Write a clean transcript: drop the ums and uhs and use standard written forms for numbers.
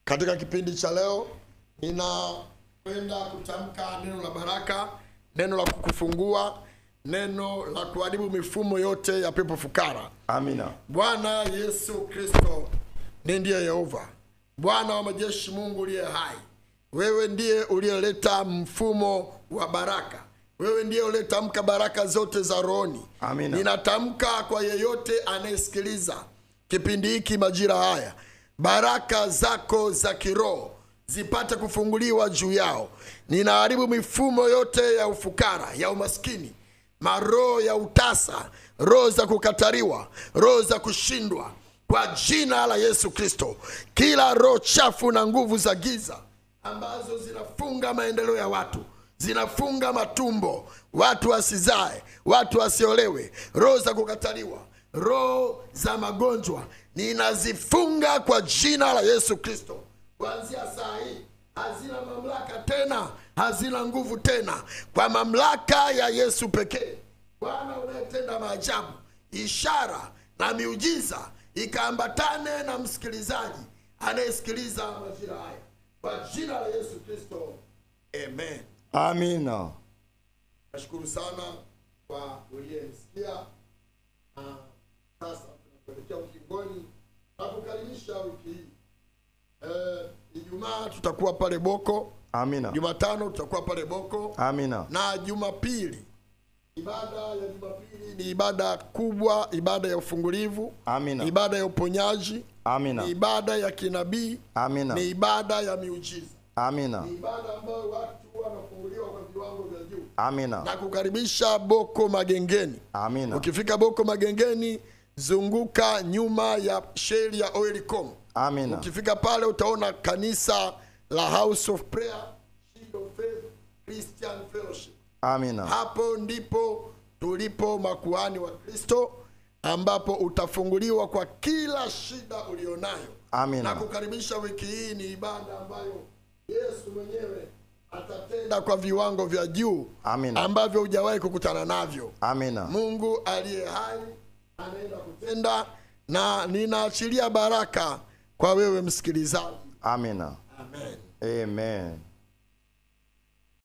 Katika kipindi cha leo ninakwenda kutamka neno la baraka, neno la kukufungua, neno la kuharibu mifumo yote ya pepo fukara. Amina. Bwana Yesu Kristo ni ndiye Yehova, Bwana wa majeshi, Mungu uliye hai. Wewe ndiye uliyeleta mfumo wa baraka, wewe ndiye uliyetamka baraka zote za rohoni. Amina. Ninatamka kwa yeyote anayesikiliza kipindi hiki majira haya, baraka zako za kiroho zipate kufunguliwa juu yao. Ninaharibu mifumo yote ya ufukara, ya umaskini, maroho ya utasa, roho za kukataliwa, roho za kushindwa, kwa jina la Yesu Kristo. Kila roho chafu na nguvu za giza ambazo zinafunga maendeleo ya watu, zinafunga matumbo, watu wasizae, watu wasiolewe, roho za kukataliwa, roho za magonjwa, ninazifunga kwa jina la Yesu Kristo. Kuanzia saa hii hazina mamlaka tena, hazina nguvu tena, kwa mamlaka ya Yesu pekee. Bwana unayetenda maajabu, ishara na miujiza ikaambatane na msikilizaji anayesikiliza majira haya, kwa jina la Yesu Kristo, amen. Amina. Nashukuru sana kwa uliyenisikia, na sasa tunakuelekea ukingoni na kukaribisha wiki hii. Ijumaa tutakuwa pale Boko. Amina. Jumatano tutakuwa pale Boko. Amina. Na Jumapili, ibada ya Jumapili ni ibada kubwa, ibada ya ufungulivu. Amina. Ibada ya uponyaji. Amina. Ni ibada ya kinabii. Amina. Ni ibada ya miujiza. Amina. Ni ibada ambayo watu wanafunguliwa kwa viwango vya juu. Amina. Na kukaribisha Boko Magengeni. Amina. Ukifika Boko Magengeni, zunguka nyuma ya sheli ya Oilcom. Amina. Ukifika pale utaona kanisa la House of Prayer, Shield of Faith Christian Fellowship. Amina. Hapo ndipo tulipo makuhani wa Kristo, ambapo utafunguliwa kwa kila shida ulionayo. Amina. Na kukaribisha wiki hii ni ibada ambayo Yesu mwenyewe atatenda kwa viwango vya juu. Amina. Ambavyo hujawahi kukutana navyo. Amina. Mungu aliye hai anaenda kutenda, na ninaachilia baraka kwa wewe msikilizaji. Amina. Amen. Amen.